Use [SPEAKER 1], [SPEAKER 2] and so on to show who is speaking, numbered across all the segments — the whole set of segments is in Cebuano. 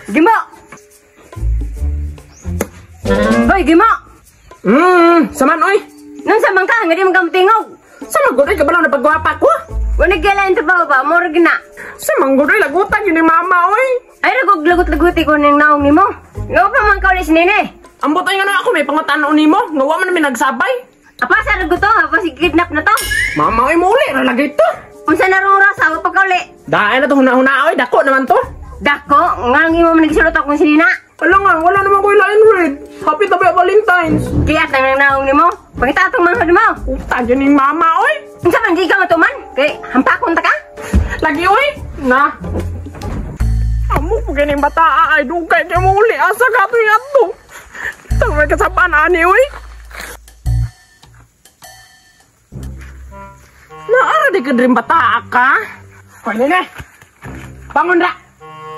[SPEAKER 1] Gimo! Hoy, Gimo!
[SPEAKER 2] Saman oy.
[SPEAKER 1] Nung sa man ka, nga di man ka mutingog.
[SPEAKER 2] Sa manggod oy, kabalo na pagwapa ko.
[SPEAKER 1] Wala gyud trabaho ba, murag na.
[SPEAKER 2] Sa manggod oy, lagutan yun ni mama oy.
[SPEAKER 1] Ay, lagot-laguti ko ning naong nimo. Nga pa man ka ulit si Nene.
[SPEAKER 2] Ambot oy nga na ako may pangutano nimo, nga wa man mi nagsabay.
[SPEAKER 1] Apa sa rago to, apa si kidnap na to.
[SPEAKER 2] Mama oy, muli ra lagi to.
[SPEAKER 1] Unsa na rong oras, wa pa ka uli.
[SPEAKER 2] Daay na to huna-huna oy, dako naman to.
[SPEAKER 1] Dako, nga ang imo man nagsulot akong sinina.
[SPEAKER 2] Wala nga, wala naman ko ilain red. Happy tabi Valentine's.
[SPEAKER 1] Kaya tang naong nimo. Pangita atong manghod mo.
[SPEAKER 2] Uta yun ni mama oy.
[SPEAKER 1] Unsa man di ka matuman? Kay hampakon ta ka?
[SPEAKER 2] Lagi oy. Na. Amo ko ganing bata ay dugay kay mo uli asa ka to adto. Tang may kasapaan ani oy. Naara di ka dream bata ka. Koy nene. Bangon ra.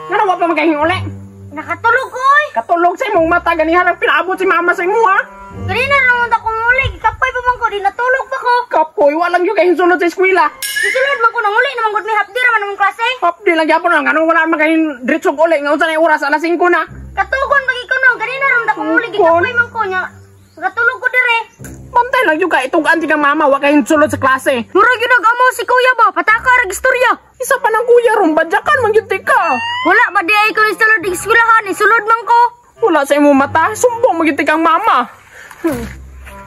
[SPEAKER 2] Ngano wa pa magahing uli?
[SPEAKER 3] Nakatulog ko oy.
[SPEAKER 2] Katulog sa imong mata ganihan ang pinaabot si mama sa imo ha.
[SPEAKER 3] Ganina ra man akong uli, kapoy pa man ko, di natulog pa ko.
[SPEAKER 2] Kapoy walang gyud kay sulod sa eskwela.
[SPEAKER 3] Isulod man ko nang uli naman gud may hapdi ra man among klase.
[SPEAKER 2] Hapdi lang gyapon ang anong wala man kay diretsog uli nga unsa na oras alas 5 na.
[SPEAKER 3] Katugon pagi ko no, ganina ra man akong uli, gikapoy man ko nya. Nakatulog ko dire.
[SPEAKER 2] Bantay lang gyud ka itugan ti kang mama wa kay sulod sa klase.
[SPEAKER 3] Mura gyud amo si kuya ba, pataka ra istorya.
[SPEAKER 2] Isa pa nang kuya ron badyakan man gyud ka.
[SPEAKER 3] Wala ba di ay ko sulod eskwelahan, isulod man ko.
[SPEAKER 2] Wala sa imong mata, sumbong man gyud kang mama.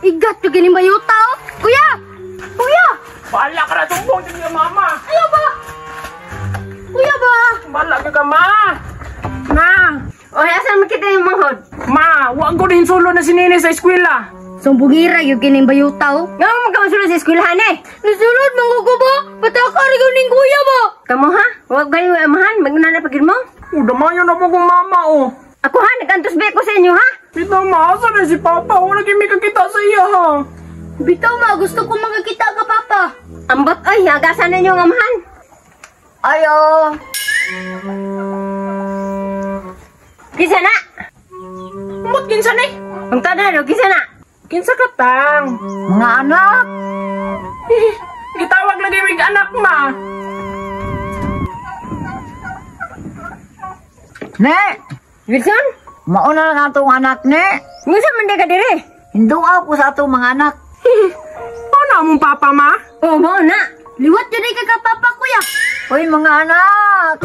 [SPEAKER 3] Igat yung ganing bayuta oh. Kuya! Kuya!
[SPEAKER 2] Bala ka na sumbong din yung mama.
[SPEAKER 3] Ayaw ba? Kuya ba?
[SPEAKER 2] Bala ka ma. Na.
[SPEAKER 1] Oy, asan makita yung manghod?
[SPEAKER 2] Ma, wag ko din sulo na si Nene sa eskwela.
[SPEAKER 3] Sumbugira yung ganing bayuta oh.
[SPEAKER 1] Nga mo magkamusulod sa eskwelahan eh.
[SPEAKER 3] Nasulod man ko ba? Pataka rin ko ning kuya ba?
[SPEAKER 1] Kamo ha? Wag kayo amahan, magnana pagin mo.
[SPEAKER 2] Udamayon na mo kong mama oh.
[SPEAKER 1] Ako ha, nag-antos ba ko sa inyo ha?
[SPEAKER 2] Bitaw ma, asa na si Papa? Wala kami kakita sa iya ha.
[SPEAKER 3] Bitaw ma, gusto ko makakita ka Papa.
[SPEAKER 1] Ambot oy, agasan ninyo ang amahan.
[SPEAKER 4] Ayo.
[SPEAKER 1] Kinsa na?
[SPEAKER 2] Ambot kinsa na eh?
[SPEAKER 1] Ang tanan, kinsa na?
[SPEAKER 2] Kinsa ka tang?
[SPEAKER 4] Mga anak.
[SPEAKER 2] Gitawag lagi mig anak ma.
[SPEAKER 4] Ne.
[SPEAKER 1] Wilson?
[SPEAKER 4] Mauna lang atong anak ne.
[SPEAKER 1] Unsa man di ka dire?
[SPEAKER 4] Hinduaw ko sa atong mga anak.
[SPEAKER 2] Mao na mong papa ma?
[SPEAKER 1] Oo, mao na.
[SPEAKER 3] Liwat yun ay ka papa kuya.
[SPEAKER 4] Uy mga anak.